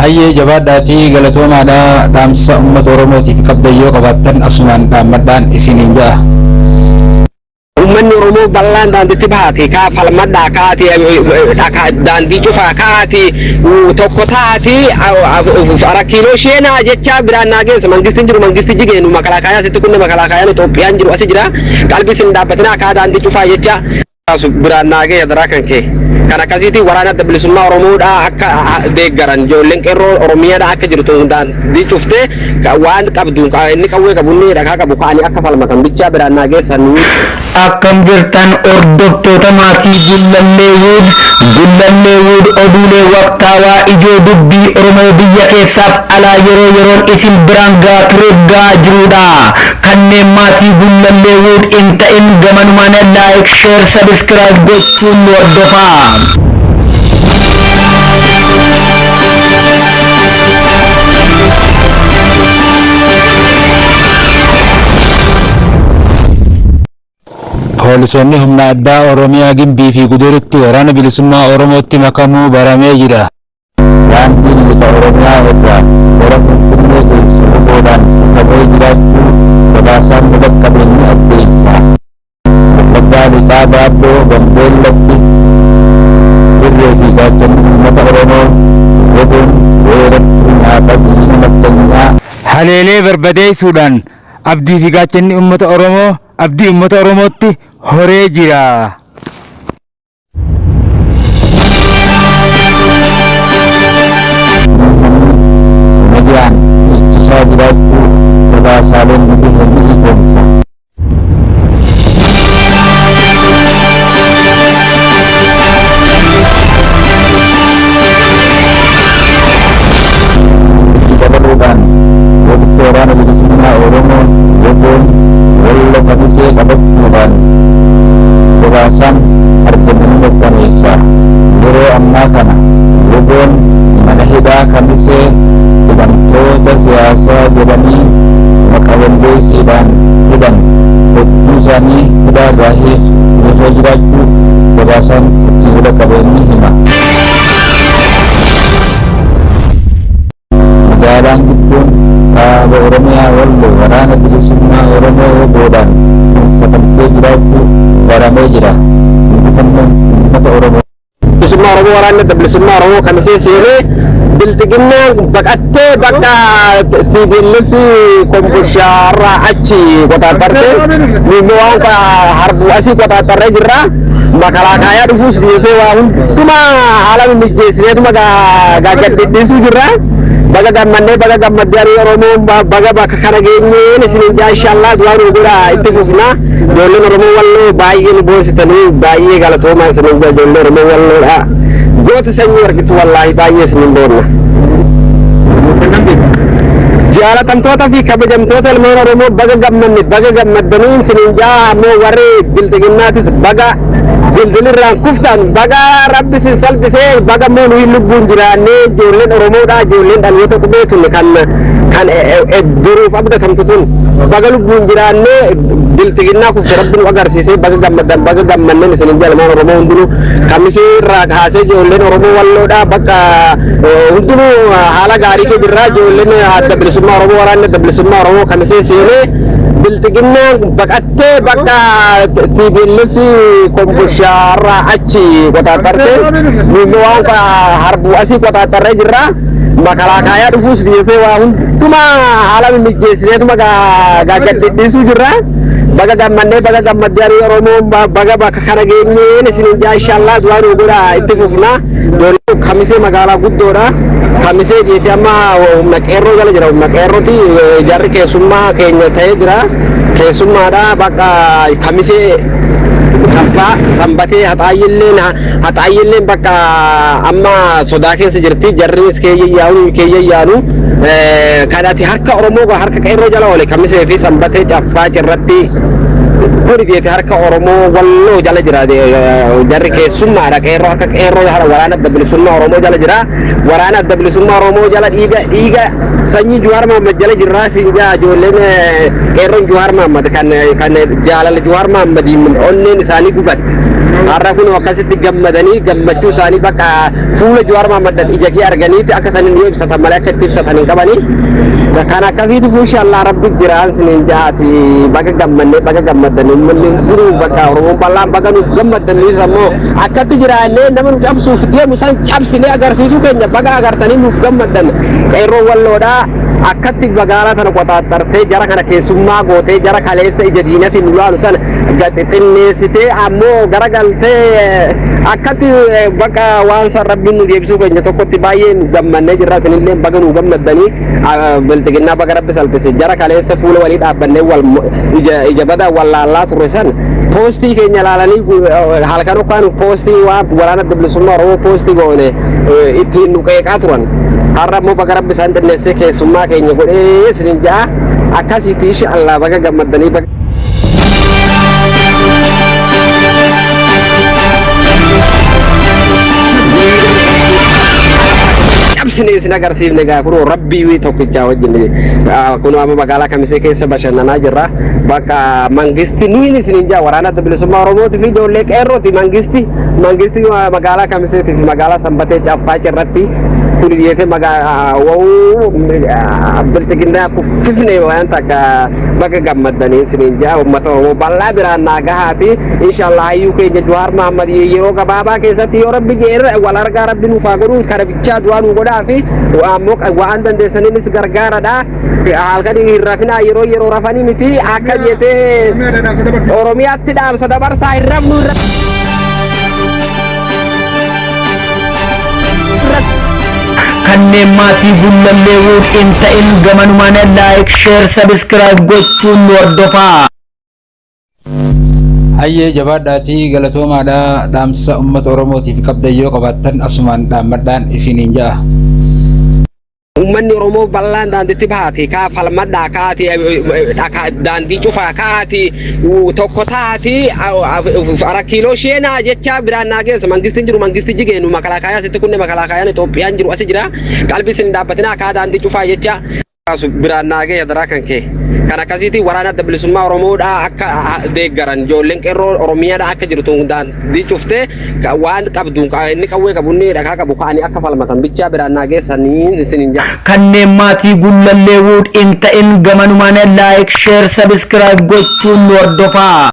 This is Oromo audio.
Hayyee jabaadhaatii galatoomaadha dhaamsa uummata Oromootiif qabdan yoo qabaattan asumaan dhaammadhaan isiniin ja'a. Uummanni Oromoo bal'aan daandiitti bahaati kaa falmadhaa kaati daandii cufaa kaati tokko taati rakkiinoo sheenaa jecha biraan naa geessa mangistiin jiru mangisti jigeenu makalaakaayaa sitti kunne makalaakaayaan Itoophiyaan jiru asi jira qalbii sin dhaabbatinaa kaa daandii cufaa jecha biraan naa geessa daraa kan kee kan akkasiiti waraana adda bilisummaa Oromoodhaa akka deeggaran ijoolleen qeerroo Oromiyaadhaa akka jirtu daandii cuftee waan qabdu inni qawwee qabu inni dhagaa qabu ka'anii akka falmatan bichaa biraan naa geessan. Akkam jirtan hordoftoota maatii Gullallee Wood Gullallee Wood oduulee waqtaawaa ijoo dubbii Oromoo biyya keessaaf alaa yeroo yeroon isin biraan gahaa tureef gahaa jirudha. Kanneen maatii Gullallee Wood hin ta'in gamanumaan like, share, subscribe gochuun nu hordofaa. Poolisoonni humna addaa Oromiyaa Gimbii fi Guduritti waraana bilisummaa Oromootti makamuu baramee jira. Daandiin lixa Oromiyaa irraa gara Finfinnee geessu WBOdhaan cufamee jiraachuu gabaasaan nu dhaqqabe ni addeessa. Wallaggaa Lixaa Baabboo Gambeellatti irree fi gaachanni uummata Oromoo WBOn weerartuu nyaata diina nafxanyaa haleelee barbadeessuudhaan abdii fi gaachanni uummata Oromoo abdii uummata Oromootti horee jira. Nagayaan dhiichisaa jiraachuu gabaasaaleen nu gahe ni ifoomsa. Itti dabaluudhaan gootichi waraana bilisummaa Oromoo WBOn Wallo Kamisee qabachuudhaan gabaasaan argame ni mirkaneessa. Yeroo ammaa kana WBOn mana hidhaa Kamisee hidhamtoota siyaasaa jedhanii maqa balleessiidhaan hidhan hedduu isaanii hidhaa irraa hiikee jiraachuu gabaasaan itti qaqqabe ni hima. Magaalaan gidduun kaaba Oromiyaa Wallo waraana bilisummaa Oromoo WBOdhaan dhuunfatamtee jiraachuu baramee jira. Injifannoon uummata Oromoo. Bilisummaa Oromoo waraanni adda bilisummaa Oromoo kamisee seenee bilxiginnaan baqattee bakka TPLF kombolshaarraa achi qotaatarte nu waan harbuu asii qotaattarree jirra. Makalaakaayaa dhufuus dhiyeessee waa hundumaa haala mijjeessineetuma gaggaddidhiisuu jirra. Baga gammannee baga gammaddee arii Oromoon baga bakka kana geenyeen isinin jaa inshallah du'aa nu godha itti fufna. Ijoolleen Oromoo walloo baay'ee nu boonsitanii baay'ee galatoomaa isinin jaa ijoollee Oromoo walloodha. Goota sanyii argitu wallaahi baay'ee isinin boonna. Jaalatamtoota fi kabajamtoota ilmaan Oromoo baga gammanne baga gammaddanii isinin jaa ammoo warri bilxiginnaatis baga dildilirraan kuftan baga rabbi isin salphisee baga immoo nuyi lubbuun jiraannee ijoolleen Oromoodha ijoolleen dhaloota qubee tun kan kan boruuf abdatamtu tun baga lubbuun jiraannee bilxiginnaa kufte rabbi nu agarsiisee baga gammaddan baga gammanneen isinin jaa ilmaan Oromoo hundinuu kamisee irraa kaasee ijoolleen Oromoo walloodha bakka hundinuu haala gaarii kee jirra ijoolleen adda bilisummaa Oromoo waraanni adda bilisummaa Oromoo kamisee seenee bilxiginnaan baqattee bakka TPLF kombolshaarraa achi qotaatarte nu waan harbuu asii qotaattarree jirra. Makalaakaayaa dhufuus dhiyeessee waa hundumaa haala mijjeessineetuma gaggaddidhiisuu jirra. Baga gammannee baga gammaddee arii Oromoo baga bakka kana geenyeen isinin jaa inshallah du'aa nu godha itti fufna. Ijoolleen kamisee magaalaa guddoodha. Kamisee jeetee amma humna qeerroo jala jira. Humna qeerrooti jarri keessummaa keenya ta'ee jira. Keessummaadha bakka kamisee kaffaa sanbatee haxaayyilleen haxaayyilleen bakka amma sodaa keessa jirti. Jarris keeyya yaa'u keeyya yaanu kan ati harka Oromoo harka qeerroo jala oole kamisee fi sanbatee caffaa cirratti kuni jeete harka Oromoo walloo jala jira. Jarri keessummaadha qeerroo harka qeerroo waraana adda bilisummaa Oromoo jala jira. Waraana adda bilisummaa Oromoo jala dhiiga dhiiga sanyii Jawaar Mohaammed jala jirraa siin jaa ijoolleen qeerroon Jawaar Mohaammed kan kan jaalala Jawaar Mohammediin onneen isaanii gubatte. Har'a kun akkasitti gammadanii gammachuu isaanii bakka fuula Jawaar Mahaammad ija kee arganiitti akka isaanii nu ibsatan malee akka itti ibsatan hin qabanii. Kan akkasiitu inshallah Rabbi jiraan siniin jaati, baga gammannee, baga gammaddan. Uummanni hundinuu bakka Oromoon bal'aan baga nuuf gammaddan. Nuus ammoo akkatti jiraannee nama nu cabsuuf deemu san cabsinee agarsiisuu keenya baga agartanii nuuf gammaddan. Qeerroo Walloodhaa akkatti magaalaa tana qoxaaxartee, jara kana keessummaa gootee, jara kaleessa ija diinatiin nu laalu sana xinneessitee, ammoo garagaltee akkatti bakka waan san Rabbiin nu deebisuu keenya tokkotti baay'ee nu gammannee jirra. Isinillee baga nu gammaddanii. Bilxiginnaa baga Rabbi salphise. Jara kaleessa fuula walii dhaabbannee wal ija badaa wal laallaa turre san poostii keenya laalanii halkan ukkaan poostii waan Waraana Bilisummaa Oromoo poostii goone ittiin nu qeeqaa turan. Har'a immoo baga Rabbi isaan xinneessee keessummaa keenya godhee isinin ja'a. Akkasitti insha Allah baga gammaddanii baga. Cabsine isin agarsiifne gaa. Kunoo Rabbii tokkichaa wajjin kunoo amma magaalaa Kamisee keessa bashannanaa jirra. Bakka mangisti nuyin isin jaa, Waraana Adda Bilisummaa Oromootii fi ijoollee qeerrooti. Mangisti magaalaa Kamiseetii fi magaalaa Sanbatee Caffaa irratti kun jeete wawuu bilxiginnaa kuffifne. Waan takka baga gammaddanii isiniin jaa. Uummata Oromoo bal'aa biraan naa gahaati. Inshallah hayyuu keenya Jawaar Mahammad yeroo gabaabaa keessatti yoo Rabbi jeerra wal argaa Rabbi nuuf haa godhu. Kana bichaa du'aa nu godhaa fi ammoo waan dandeessaniinis gargaaradha. Halkan hin rafinaa, yeroo yeroo rafanii miti. Akka jeetee Oromiyaatti dhaamsa dabarsaa, hin rafnu hin. Kanneen maatii Gullallee Wood hin ta'in gamanumaan like, share, subscribe gochuun nu hordofaa. Hayyee, jabaadhaatii galatoomaadhaa. Dhaamsa uummata Oromootiif qabdan yoo qabaattan asumaan dhaammadhaan isiniin ja'a. Uummanni Oromoo bal'aan daandiitti bahaati kaa falmadhaa, kaati daandii cufaa, kaati tokko taati 4 kiiloo sheenaa jecha biraan naa geessa. Mangistiin jiru, mangisti jigeenu makalaakaayaa sitti kunne, makalaakaayaan Itoophiyaan jiru asi jira. Qalbii isin dhaabbatinaa, kaa daandii cufaa jecha biraan naa geessa daraa kan kee. Kan akkasiiti Waraana Adda Bilisummaa Oromoodhaa akka deeggaran, ijoolleen qeerroo Oromiyaadhaa akka jirtu daandii cuftee waan qabdu, inni qawwee qabu, inni dhagaa qabu ka'anii akka falmatan bichaa biraan naa geessanii isiniin jaa. Kanneen maatii Gullallee Wood hin ta'in gamanumaan like, share, subscribe gochuun nu hordofaa.